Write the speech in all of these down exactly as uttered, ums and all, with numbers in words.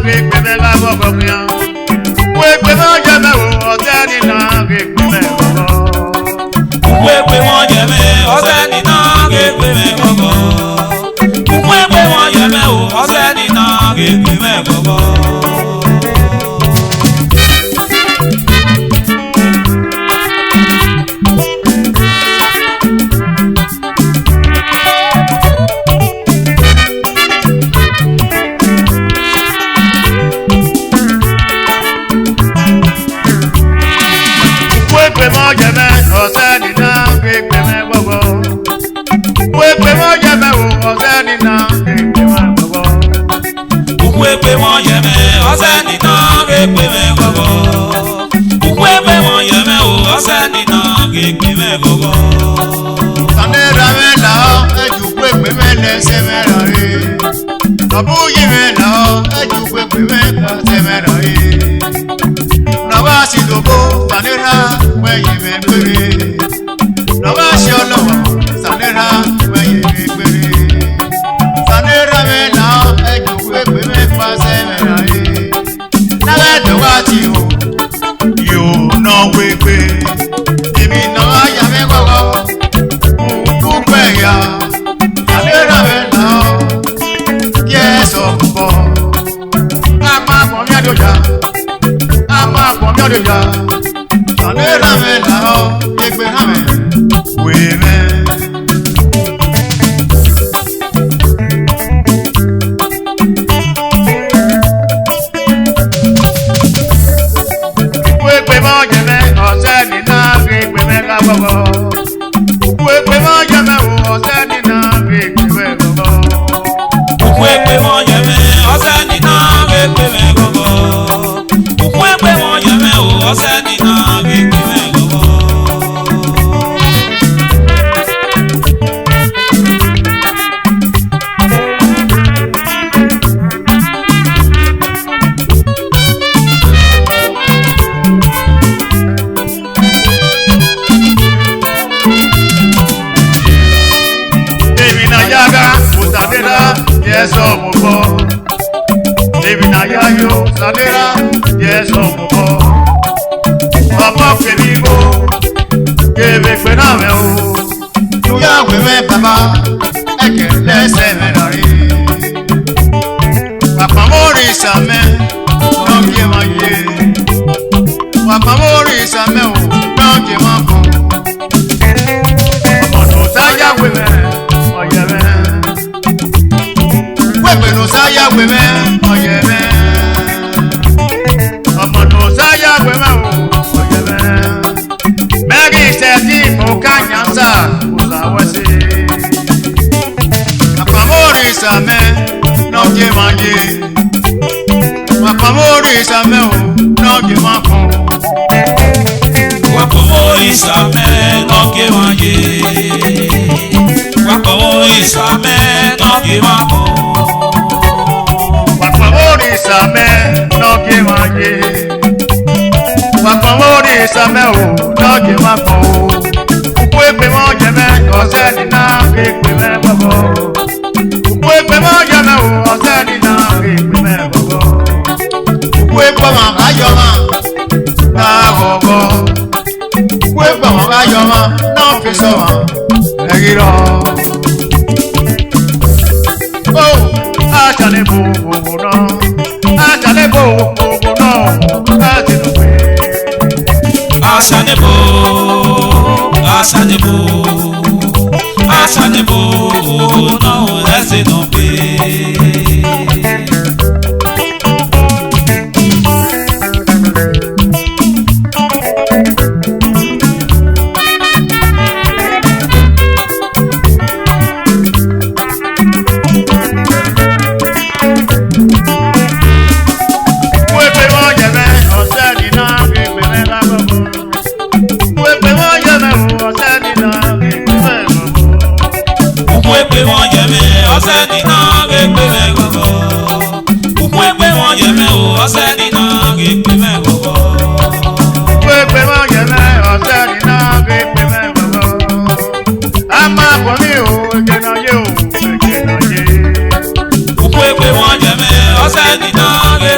ghe gbe mwẹ gha ghọghọ khian. Ukhu egbe mwa ye mwẹ o, ọsẹ ni na ghe gbe mwẹ ghọghọ. Ukhu egbe mwa ye mwẹ, ọsẹ ni na ghe gbe mwẹ ghọghọ. Ukhu egbe mwa ye mwẹ o, ọsẹ ni na ghe gbe mwẹ ghọghọ. Ukhu egbe mwa ye mwẹ, ọsẹ ni na ghe gbe mwẹ ghọghọ. Ukhu egbe mwa ye mwẹ o, ọsẹ ni na ghe gbe mwẹ ghọghọ. Ukhu egbe mwa ye mwẹ, ọsẹ ni na ghe gbe mwẹ ghọghọ. Ukhu egbe mwa ye mwẹ o, ọsẹ ni na ghe gbe mwẹ ghọghọ. Sane ra mwẹ la ọ, ẹ ju ukhu egbe mwẹ lẹ sẹ mwẹ ra re. Ọ bu yi mwẹ la ọ, ẹ ju ukhu egbe mwẹ lẹ sẹ mwẹ ra re. Na wa si dobo, sane ra wẹ ye mwẹ gbere. Na wa si ọlọghọ, sane ra wẹ ye mwẹ gbere. Sane ra mwẹ la ọ, ẹ ju ukhu egbe mwẹ kpa sẹ mwẹ ra re. Na ghẹ dọ wa ti o, yo nọ wẹ gbe. Emwi nọ gha ya mwẹ ghọghọ, u, u gbẹ ya. Sane ra mwẹ la ọ, ye sọ bọ. A ma gbọn mia do ya, a ma gbọn mia do ya. Sane ra mwẹ la ọ, egbe na mwẹ, wẹ mwẹ. Ukhu egbe mwa ye mwẹ, ọsẹ ni na ghe gbe mwẹ gha ghọghọ. Ukhu egbe mwa ye mwẹ o, ọsẹ ni na ghe gbe mwẹ ghọghọ. Ukhu egbe mwa ye mwẹ, ọsẹ ni na ghe gbe mwẹ ghọghọ. Ukhu egbe mwa ye mwẹ o, ọsẹ ni na ghe gbe mwẹ ghọghọ. Emwi ne a ya gha, Osa ne erha, ye sọ mobọ. Emwi ne a ya yo, Osa ne erha, ye sọ mobọ. Ọmọ kevbe igho, kevbe egbe na mwẹ o. Ne u ya wẹ mwẹ baba, ẹkẹ lẹsẹ mwẹ ra re. Wa kpama oritsa mẹ, ne ọ gie mwa ye. Wa kpama oritsa mẹ o, ne ọ gie mwa kpọn. Ọmọ ne Osa ya wẹ mwẹ, ọ ye mwẹ. Wegbe ne Osa ya wẹ mwẹ, ọ ye mwẹ. Ọmọ ne Osa ya wẹ mwẹ o, ọ ye mwẹ. Mẹ ghi sẹtin mu ka yan Osa, Osa wẹ ẹse. Wa kpama oritsa mẹ, ne ọ gie mwa ye. Wa kpama oritsa mẹ o, ne ọ gie mwa kpọn. Wa kpama oritsa mẹ, ne ọ gie mwa ye. Wa kpama oritsa mẹ, ne ọ gie mwa kpọn. Wa kpama oritsa mẹ, ne ọ gie mwa ye. Wa kpama oritsa mẹ o, ne ọ gie mwa kpọn o. Ukhu egbe mwa ye mwẹ, ọsẹ ni na ghe gbe mwẹ ghọghọ. Ukhu egbe mwa ye mwẹ o, ọsẹ ni na ghe gbe mwẹ ghọghọ. Ukhu egbe ọmwa gha yọ mwa, na ghọghọ. Ukhu egbe ọmwa gha yọ mwa, na ọ fi sọ mwa, ẹ ghi rọ. Oh, Ashanebu, oh, oh, no. Ashanebu, oh, oh, no. Ashanebu, Ashanebu, Ashanebu, oh, oh, no. Ashanebu. Ukhu egbe mwa ye mwẹ, ọsẹ ni na ghe gbe mwẹ ghọghọ. Ukhu egbe mwa ye mwẹ o, ọsẹ ni na ghe gbe mwẹ ghọghọ. Ukhu egbe mwa ye mwẹ, ọsẹ ni na ghe gbe mwẹ ghọghọ. Ukhu egbe mwa ye mwẹ o, ọsẹ ni na ghe gbe mwẹ ghọghọ. Ukhu egbe mwa ye mwẹ, ọsẹ ni na ghe gbe mwẹ ghọghọ. A ma khuo mwẹ o, eke nọ ye o, eke nọ ye. Ukhu egbe mwa ye mwẹ, ọsẹ ni na ghe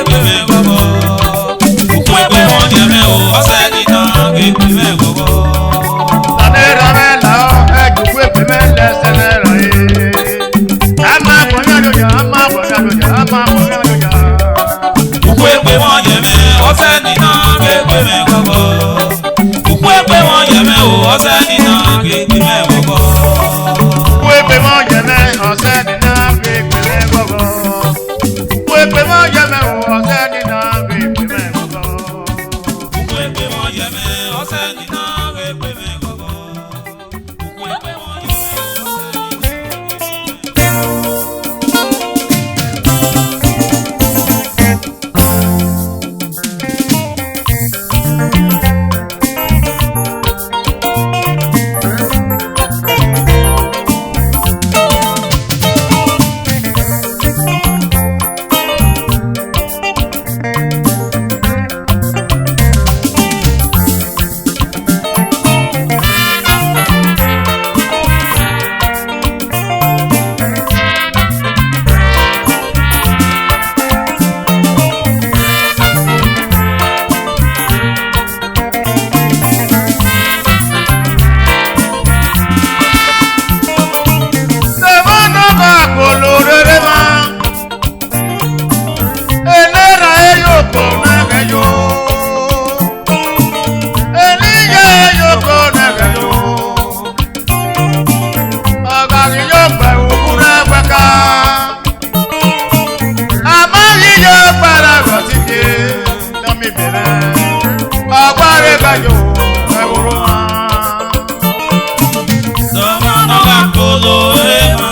Ọgbare gha yo, ẹvbo ro mwa. Sọmọ nọ gha kpolo emwa,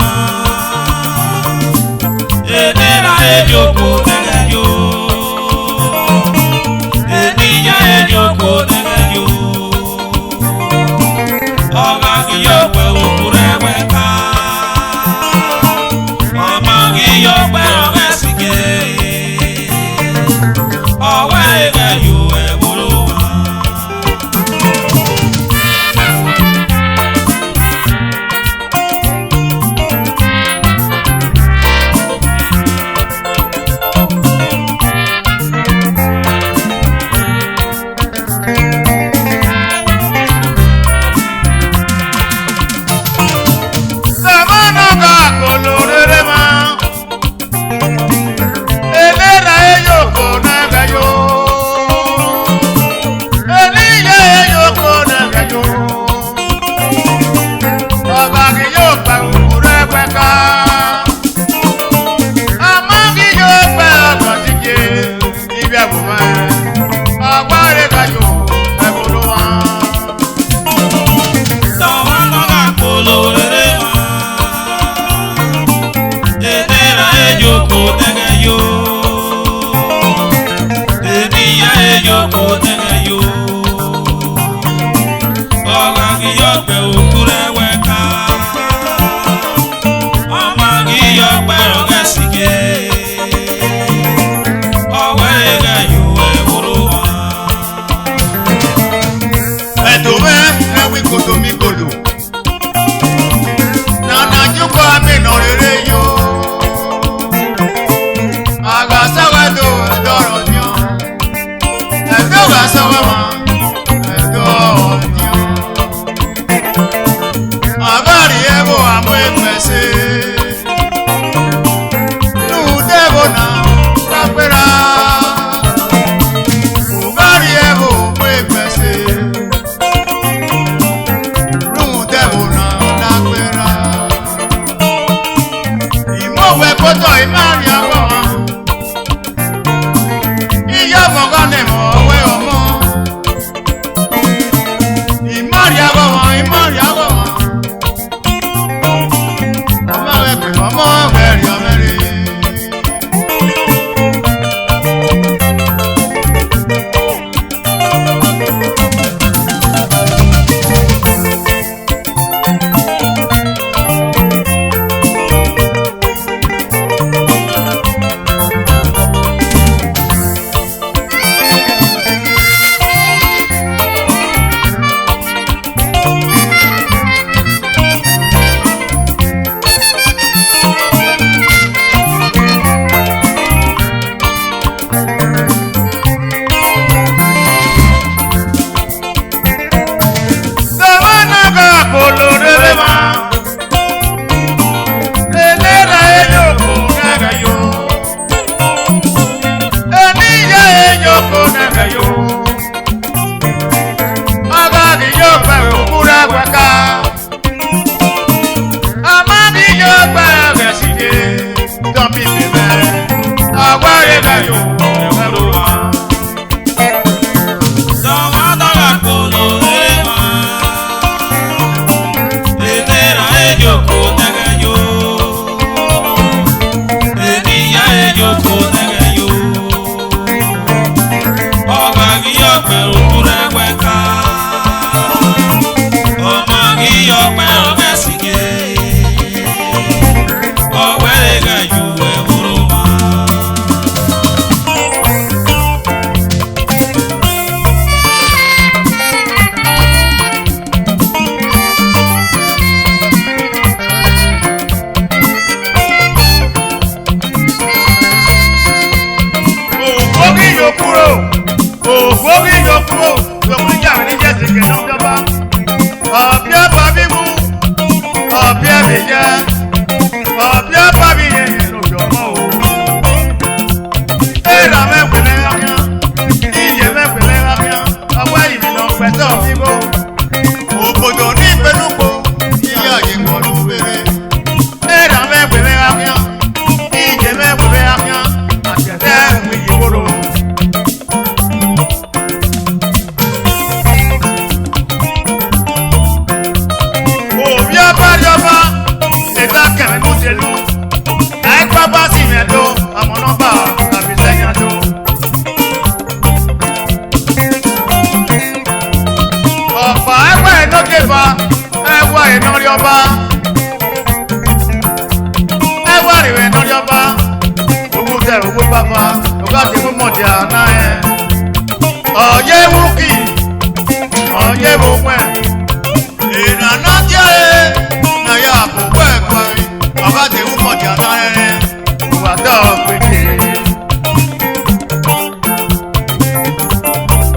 ene ra eyo kpo nẹghẹ yo, eni ya eyo kpo nẹghẹ yo. Ọ gha ghi yo kpẹ okhu rẹ wẹ ka, ọ ma ghi yo kpẹ ọghẹ sike. Ọ wẹ eghẹ yo ẹvbo ro mwa. Sọmọ nọ gha kpolo rere mwa. Ene ra eyo kpo nẹghẹ yo. Eni ya eyo kpo nẹghẹ yo. Ọ gha ghi yo kpẹ okhu rẹ wẹ ka, ọ ma ghi yo kpẹ ọghẹ sike. Ivbi ẹvbo mwẹ, ọgbare gha yo, ẹvbo ro mwa. Sọmọ nọ gha kpolo rere mwa, ene ra eyo kpo nẹghẹ yo, eni ya eyo kpo nẹghẹ yo. Ọ gha ghi yo kpẹ okhu rẹ wẹ ka, ọ ma ghi yo kpẹ ọghẹ sike. Ọ wẹ eghẹ yo ẹvbo ro mwa. Ẹdo mwẹ, ẹwẹ ikodo mi kodo. Nana jukọ amẹ nọ rere yo. A gha sa wẹ do ẹdọ rọ nian. Ẹdọ gha sa wẹ mwa, ẹdọ nian. A gha rrie ẹvbo a mu egbẹse. Rhunmwuda ẹvbo na gha kpera. U gha rrie ẹvbo mu egbẹse. Rhunmwuda ẹvbo na gha kpera. I mu owẹ kpotọ, I ma rrie aghọmwa. Iye ọmọ gha nẹ emọ, ọ wẹ ọmọ. I ma rrie aghọmwa, I ma rrie aghọmwa. Ọmọ ghẹ gbe, ọmọ ghẹ rrie ọmọ rre.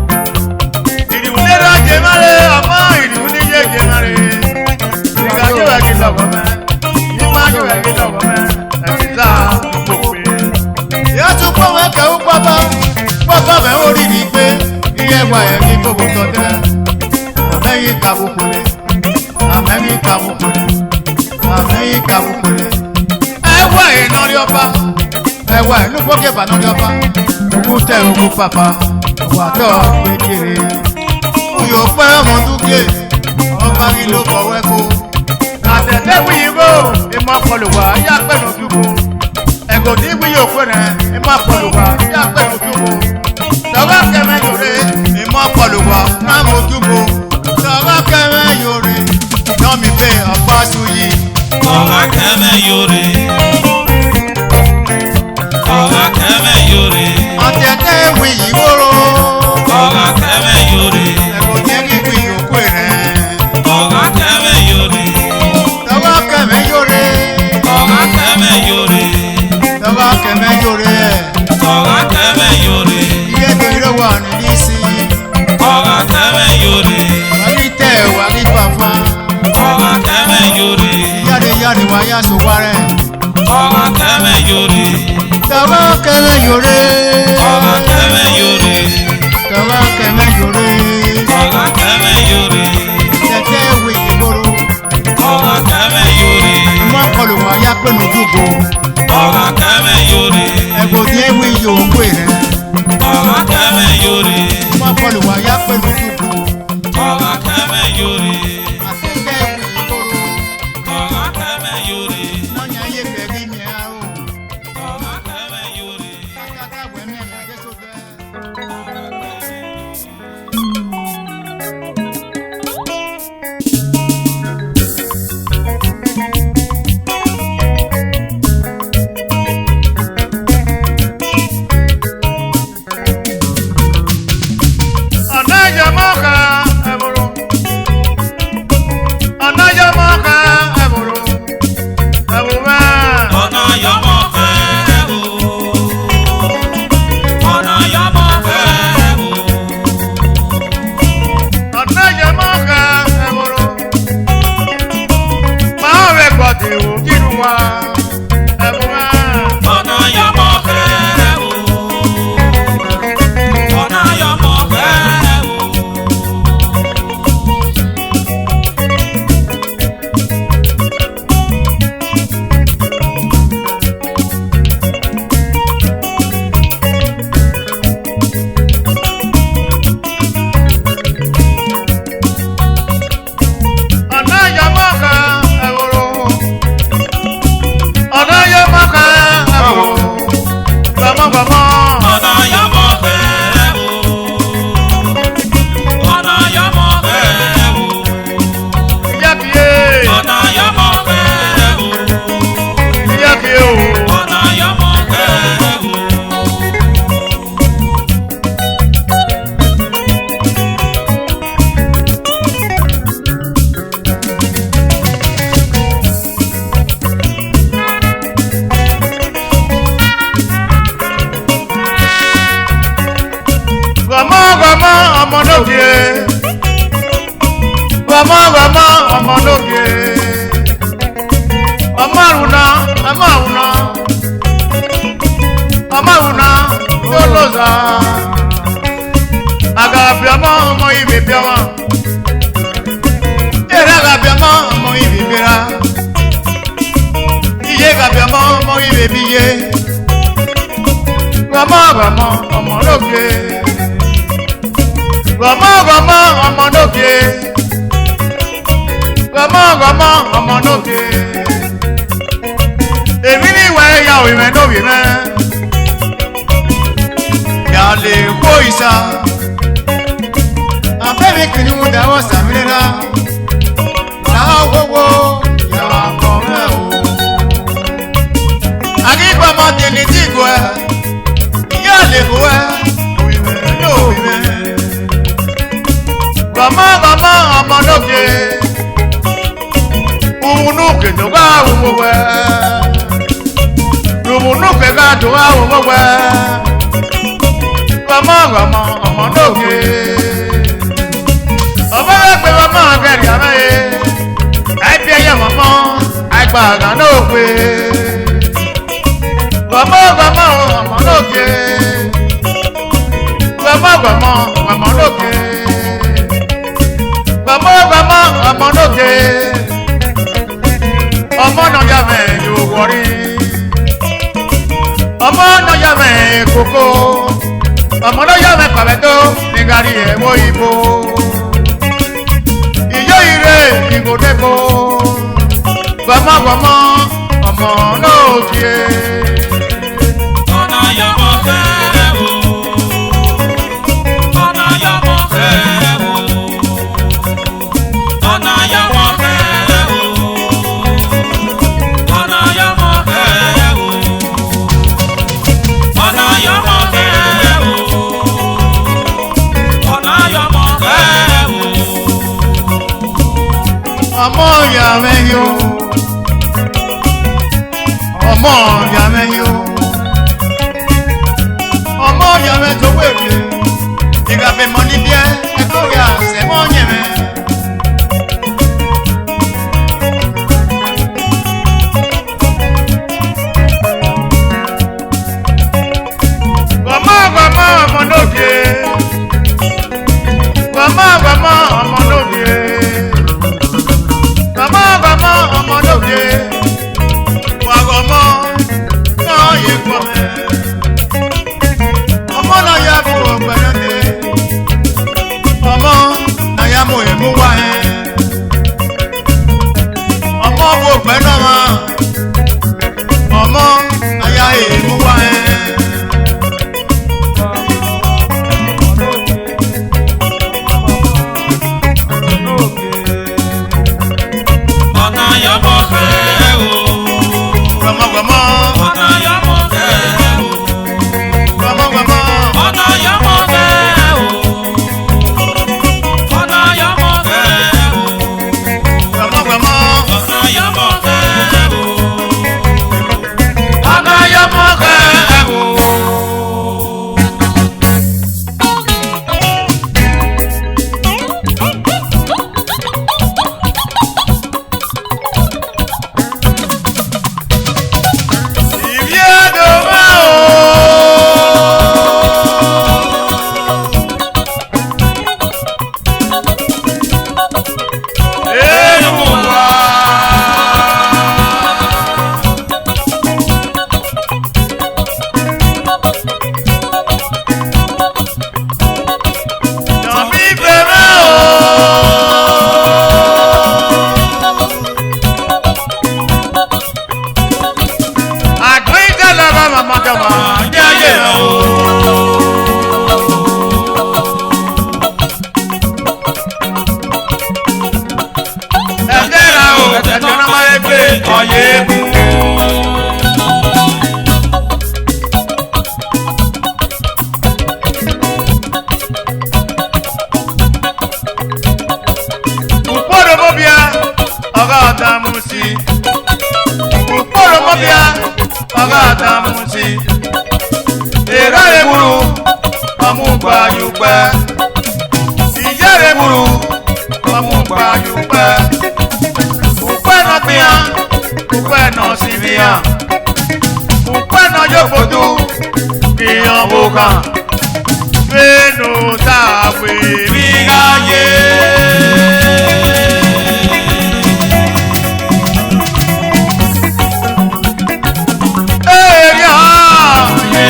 Irivun ne ra ye emwa re, ọmọ irivun ne ye ye emwa re. Igha ye vbe ghi lọghọ mwẹ, ima ye vbe ghi lọghọ mwẹ, ẹmwata ukpo kpe. Ya tu ukpo mwẹ ke ukpọkpọ, ukpọkpọ mwẹ oriri kpe, iye wa ẹmwata ukpo tọtẹ. Amẹ yi ka vbe ukpo re. Amẹ ghi ka vbe ukpo re, amẹ ghi ka vbe ukpo re. Ẹwẹ enọ rri ọba, ẹwẹ enu kpo ke ba nọ rri ọba. Uwu te uwu papa, wa tọ gbe kere. Uyo kpẹ ọmọ dugie, ọba ghi lo kọ wẹ ko. Atẹtẹ wi igho, emọ kọlu wa ya kpẹ nọ dugbo. Ẹgo ni wi yo kue nẹ, emọ kọlu wa ya kpẹ nọ dugbo. Tọgha kẹ mwẹ yore, emọ kọlu wa na mọ dugbo. Tọgha kẹ mwẹ yore, nọ mi be ọkpa su yi. Tọgha kẹ mwẹ yore. Tọgha kẹ mwẹ yore. Ọtiẹkẹ wi yi woro. Tọgha kẹ mwẹ yore. Ẹgo ni wi yo kue nẹ. Tọgha kẹ mwẹ yore. Tọgha kẹ mwẹ yore. Tọgha kẹ mwẹ yore. Tọgha kẹ mwẹ yore. Tọgha kẹ mwẹ yore. Iye do iro wa ni isi. Tọgha kẹ mwẹ yore. Wa ghi te, wa ghi fafa. Tọgha kẹ mwẹ yore. Iyare iyare wa ya so wa rẹ. Tọgha kẹ mwẹ yore. Tọgha kẹ mwẹ yore. Tọgha kẹ mwẹ yore. Tọgha kẹ mwẹ yore. Tọgha kẹ mwẹ yore. Tẹtẹ wi yi woro. Tọgha kẹ mwẹ yore. Emọ kọlu wa ya kpẹ nọ dugbo. Tọgha kẹ mwẹ yore. Ẹgo ni wi yo kue nẹ. Tọgha kẹ mwẹ yore. Emọ kọlu wa ya kpẹ nọ dugbo. Tọgha kẹ mwẹ yore. Atẹtẹ wi yi woro. Tọgha kẹ mwẹ yore. Nọ yan ye kẹ ghi miẹn aro. Tọgha kẹ mwẹ yore. Akaka wẹ mẹ ya de so dẹ. Ọna yọmọ kha ẹvbo ro. Ọna yọmọ kha ẹvbo ro. Ẹvbo mwẹ. Ọna yọmọ kha ẹvbo. Ọna yọmọ kha ẹvbo. Ọna yọmọ kha ẹvbo ro. Ma ọ vbe ẹguọdọ iru wa. Ẹvbo mwẹ. Ọna yọmọ kha ẹvbo. Ọna yọmọ kha ẹvbo. Ọna yọmọ kha ẹvbo ro. Ọna yọmọ kha ẹvbo ro. Gbọmọgbọmọ. Ọna yọmọ kha ẹvbo. Ọna yọmọ kha ẹvbo. Iya kiekie. Ọna yọmọ kha ẹvbo. Iya kiekie o. Ọna yọmọ kha ẹvbo. Ghọmọ, ghọmọ, ọmọ no gie. Ghọmọ, ghọmọ, ọmọ no gie. Ọmọ aruna, ọmọ aruna. Ọmọ aruna, no loza. Agha biẹ ọmọ, ọmọ ivie biẹ ọmwa. Erha gha biẹ ọmọ, ọmọ ivie biẹ erha. Iye gha biẹ ọmọ, ọmọ ivie biẹ iye. Ghọmọ, ghọmọ, ọmọ no gie. Ghọmọ, ghọmọ, ọmọ no gie. Ghọmọ, ghọmọ, ọmọ no gie. Emwi ne I wa ya, ovbi mwẹ ne ovbi mwẹ. Ya le khuo isa. Abẹ vbe kene rhunmwuda vbe Osa mwẹ na. Na wo wo, ya kọ mwẹ o. A ghi gba ma de ni diguẹ. Iya le khuẹ, ovbi mwẹ, ovbi mwẹ. Ghọmọ, ghọmọ, ọmọ no gie. Unu ke do gha wu wo wẹ. Uvunu ke gha do gha wo vbowẹ. Ghọmọ, ghọmọ, ọmọ nogie. Ọmọ vbe egbe ghọmọ ghe rhia mwẹ e. Ai biẹ ye ọmọ, ai gba gha nokue. Ghọmọ, ghọmọ, ọmọ nogie. Ghọmọ, ghọmọ, ghọmọ nogie. Ghọmọ, ghọmọ, ọmọ nogie. Ọmọ nọ ya mwẹ ye oghwọrri. Ọmọ nọ ya mwẹ koko. Ọmọ nọ ya mwẹ kpavbe do, ne I gha rrie ẹvbo oyibo. Iyo ire, igho nebo. Ghọmọ, ghọmọ, ọmọ nogie. Ọna ya ọmọ ghẹ o. Ọna ya ọmọ ghẹ o. Ọna ya ọmọ ghẹ o. Ọna ya ọmọ ghẹ o. Ọna ya ọmọ ghẹ o. Ọna ya ọmọ ghẹ o. Ọmọ ya mwẹ yo. Ọmọ ya mwẹ yo. Ọmọ ya mwẹ to wẹ rrie. I gha be mọ ni biẹ, ẹko gha sẹ mọ yẹn mwẹ. Ghọmọ, ghọmọ, ọmọ nogie. Ghọmọ, ghọmọ, ọmọ nogie. Ghọmọ, ghọmọ, ọmọ nogie. Wa ghọmọ, nọ ye kpọ mwẹ. Ọmọ na ya mu ọgbẹnẹ dee. Ọmọ na ya mu emu wa hẹ. Ọmọ wo gbẹ nọ mwa. Ọmọ na ya emu wa hẹ. Ọna ya ọmọ ghẹ o. Gbọmọgbọmọ. Ọna ya ọmọ ghẹ o. Gbọmọgbọmọ. Ọna ya ọmọ ghẹ o. Ọna ya ọmọ ghẹ o. Gbọmọgbọmọ. Ọna ya ọmọ ghẹ o. Ọna ya ọmọ ghẹ o. Ẹdẹrẹ o, ẹdẹrẹ ọmọ ẹgbẹ́ ọyẹ egun. Ukporo mobia, ọgha ọdamusi. Ukporo mobia, ọgha ọdamusi. Erha egburu, ọmugba yukpẹ. Iyẹrẹ egburu, ọmugba yukpẹ. Ukpẹ nọ kpian, ukpẹ nọ sivbian. Ukpẹ nọ yokodu, kpian vbokhan. Vbene ọ ta wẹ vbe I gha ye. Eria.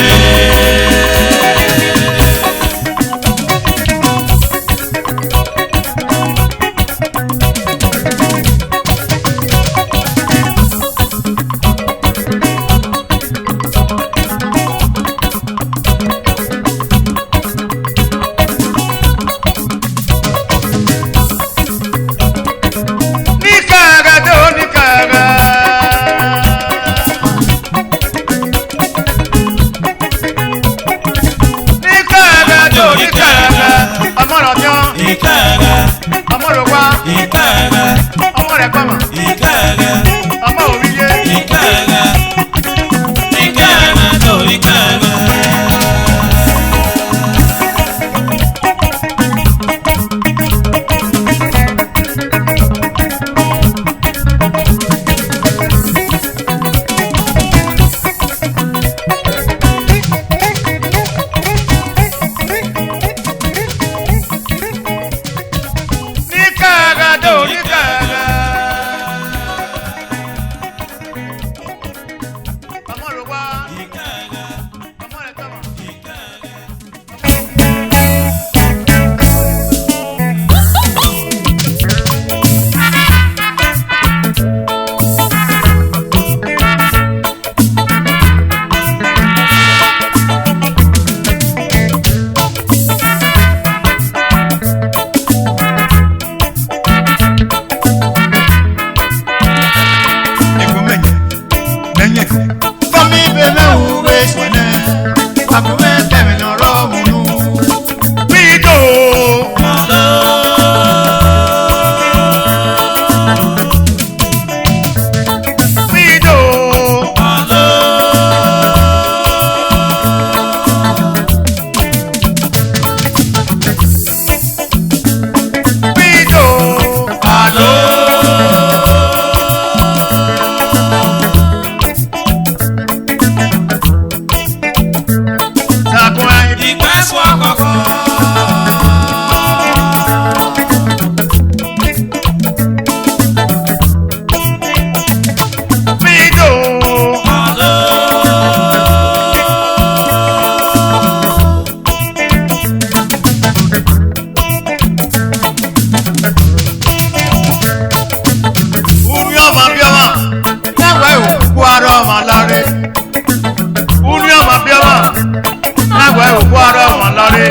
Unu ọmwa biẹ ọmwa, na wẹ okhuo aro ọmwa lare. Unu ọmwa biẹ ọmwa, na wẹ okhuo aro ọmwa lare.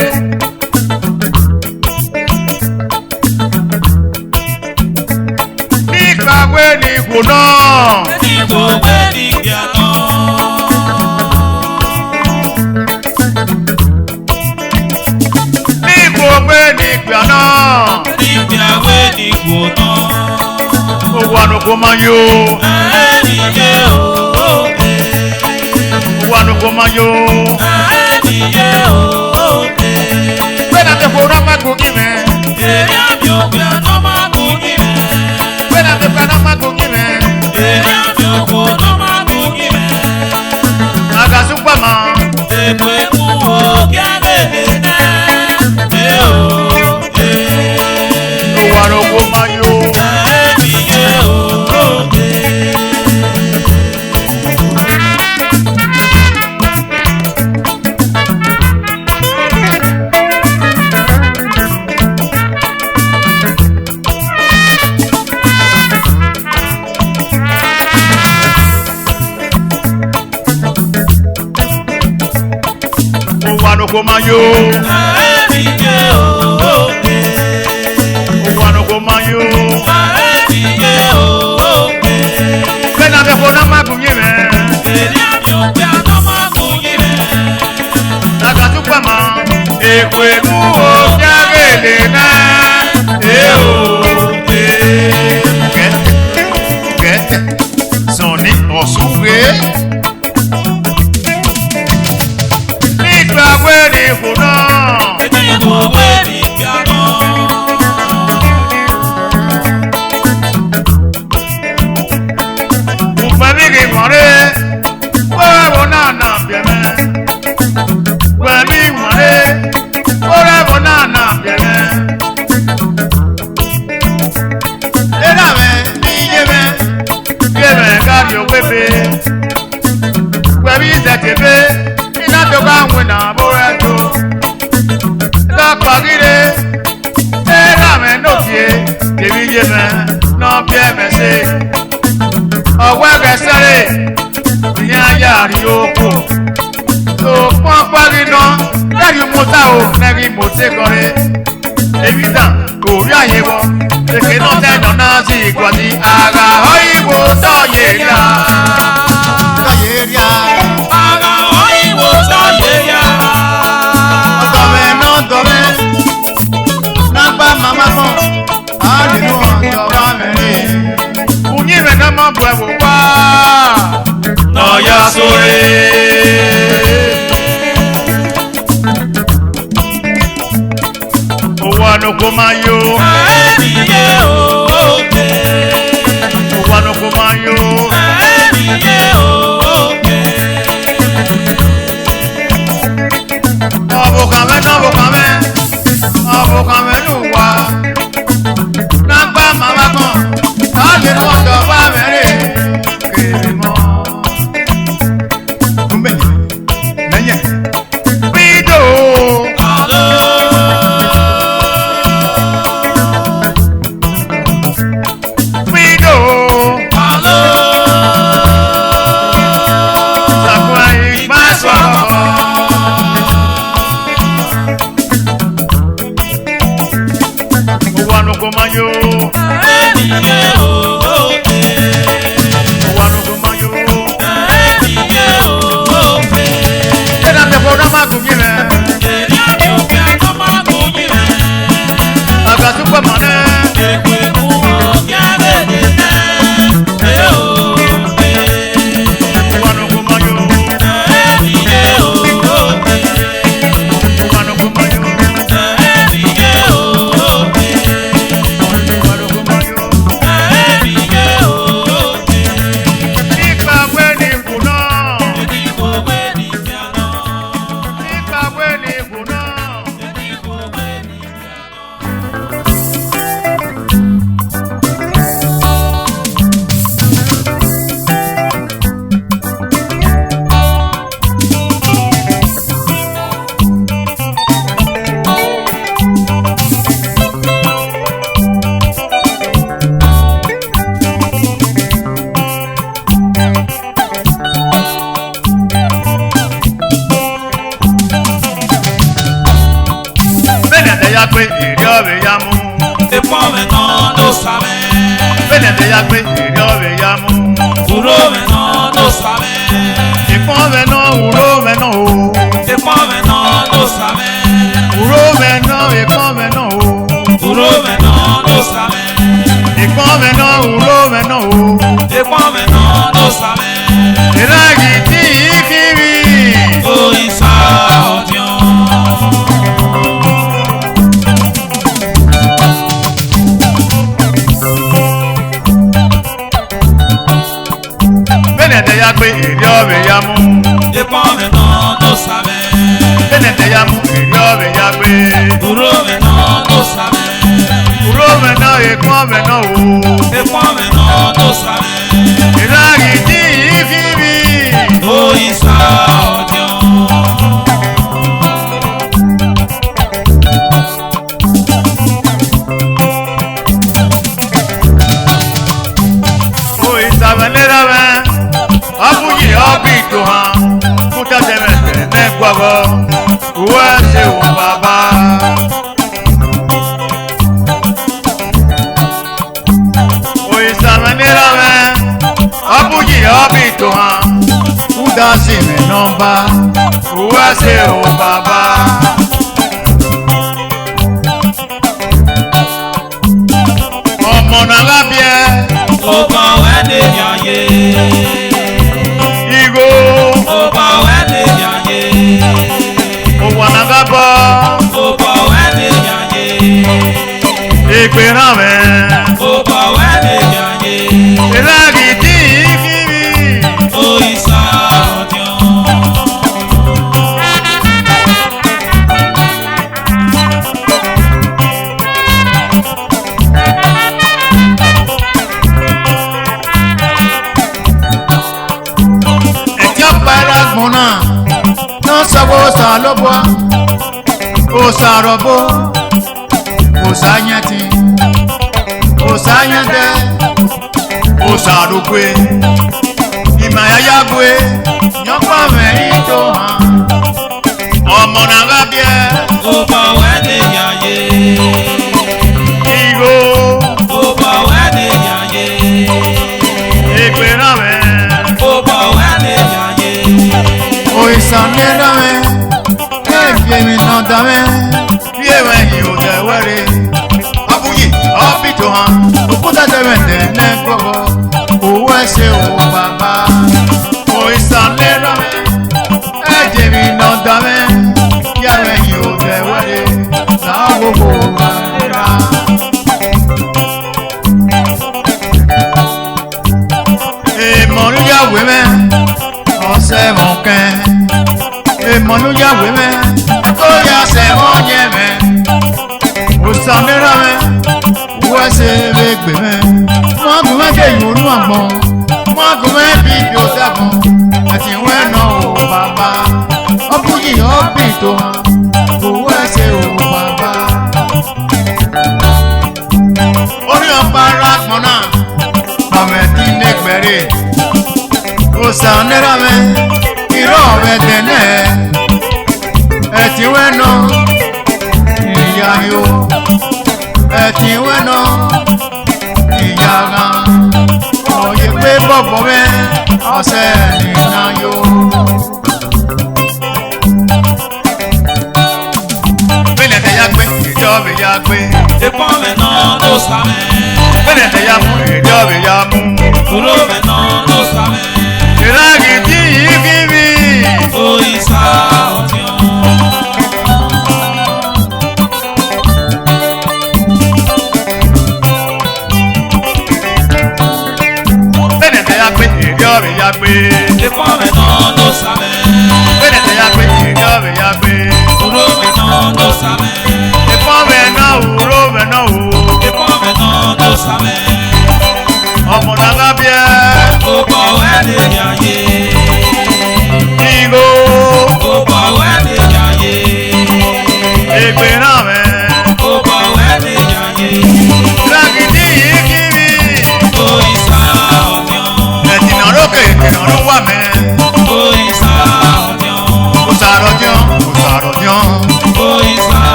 Ni kagbe ni khuo nọ. Ni kagbe ni khuo nọ. Ni khuo gbe ni kpia nọ. Ni khuo gbe ni khuo nọ. Owa noko ma yo. Ẹ ni ye o, o, e. Owa noko ma yo. Ẹ ni ye o, o, e. Wẹ na te khuo nọ ma gu yi mwẹ. Ẹ ya mi o, kpia nọ ma gu yi mwẹ. Wẹ na te kpia nọ ma gu yi mwẹ. Ẹ ya mi o, kpia nọ ma gu yi mwẹ. Aga su kpa ma. Ekwenu okia gele na, e o, e. Owa noko ma yo. E, e, e, o, e. Owa noko ma yo. Owa noko ma yo. Bena be khuo nọ ma gu yi mwẹ. Aga su kpa ma. Ekwenu okia gele na. E o, e. Kẹ, kẹ. Sọni Ọsughe. Ni kagbe ni khuo nọ. Ni kagbe ni khuo nọ. Ugbẹn vbe ghi wanre, wẹ vbe na na biẹ mwẹ. Ugbẹn vbe wanre, wẹ vbe na na biẹ mwẹ. Erha mwẹ ni ye mwẹ, ye mwẹ gha rrie owe be. Wẹ vbe i zẹdie be, I na do gha winna vbe ẹ do. Gha kpa ghi re, erha mwẹ ne odie, kevbe iye mwẹ ne ọ biẹ mwẹ ẹse. Ọ wẹ ghẹ sẹre, iran ya rrie okhuo. Sokpan ọkpa ghi nọ, ne ghi mu ota o, ne ghi mu ote khọre. Emwi dan, ovbi aye vbọ, eke nọ tẹ nọ na zighi guan ni, agha họ igho tọ ye ria. Tọ ye ria. Agha họ igho tọ ye ria. Ọdọ mwẹ nọ dọ mwẹ, na gba mama mọ, a ghi mu ọdọ vba mwẹ re. Uyinmwẹ ne ọ ma bu ẹvbo wa, ne ọ ya sore. Owa noko ma yo. Owa noko ma yo. Ọvbokhan mwẹ, ne ọvbokhan mwẹ, ọvbokhan mwẹ ne uwa. Na gba mama mọ, a ghi mu ọdọ vba mwẹ re, kere mọ. ya gbe, erriọ vbe ya mu. Uro mwẹ nọ, dosa mwẹ. Ekpọn mwẹ nọ, uro mwẹ nọ o. Ekpọn mwẹ nọ, dosa mwẹ. Uro mwẹ nọ, ekpọn mwẹ nọ o. Uro mwẹ nọ, dosa mwẹ. Ekpọn mwẹ nọ, uro mwẹ nọ o. Ekpọn mwẹ nọ, dosa mwẹ. Eraghi ti yi khin vbi. Osa ọdiọn. Vbene ẹdẹ ya gbe, erriọ vbe ya mu. Ekpọn mwẹ nọ, dosa mwẹ. Vbene ẹdẹ ya mu, erriọ vbe ya gbe. Uro mwẹ nọ, dosa mwẹ. Uro mwẹ nọ, ekpọn mwẹ nọ o. Ekpọn mwẹ nọ, dosa mwẹ. Eraghi ti yi khin vbi. Osa ọdiọn. Osa mwẹ ne erha mwẹ, ọ bu yi, ọ bi tohan, uta dẹ mwẹ ne guọghọ, uwẹ sẹ o baba. Osa mwẹ ne erha mwẹ, ọ bu yi, ọ bi tohan, uda si mwẹ nọmba, uwẹ sẹ o baba. Ọmọ na gha biẹ. Obọ wẹ ne yan ye. Igho. Obọ wẹ ne yan ye. Owa na gha bọ. Obọ wẹ ne yan ye. Egbe na mwẹ. Obọ wẹ ne yan ye. Eraghi ti yi khin vbi. Osa ọdiọn. Ẹtin ọkpa ẹre agbọn na, ne ọ sẹ ọghe Osanobua, Osarhọbo, Osayentin, Osayẹndẹ, Osarhogbe, ima ya ya gbe, yọkpa mwẹ i do han. Ọmọ na gha biẹ. Obọ wẹ ne yan ye. Igho. Obọ wẹ ne yan ye. Egbe na mwẹ. Obọ wẹ ne yan ye. Osa ne erha mwẹ, e viọ emwi ne ọ da mwẹ. Vbe mwẹ hin odẹ wẹ rre. Ọ bu yi, ọ bi tohan, ukuta dẹ mwẹ ne guọghọ, uwẹ sẹ o baba. Osa ne erha mwẹ, e viọ emwi ne ọ da mwẹ, ya mwẹ hin odẹ wẹ rre, na wowo ma rre ra. Emọ ne u ya wẹ mwẹ, ọ sẹ ẹmwẹ ọkẹn. Emọ ne u ya wẹ mwẹ, ẹko ya sẹ ẹmwẹ ọyẹnmwẹ. Osa ne erha mwẹ, uwẹ sẹ vbe gbe mwẹ. Mu gu mwẹ ke yu unu agbọn, mu gu mwẹ bi bi odagbọn. Ẹtin wẹ nọ o baba, ọ bu yi, ọ bi tohan, uwẹ sẹ o baba. Orhiọn ọkpa ẹre agbọn na, ma mwẹ ẹtin ne egbe rre. Osa ne erha mwẹ, I rrọọ vbe ẹdẹnẹ, ẹtin wẹ nọ, I ya yo, ẹtin wẹ nọ, I ya ghan, ọ ye egbe bọbọ mwẹ, ọ sẹ ne I na yo. Vbene ẹdẹ ya gbe, erriọ vbe ya gbe. Ekpọn mwẹ nọ, dosa mwẹ.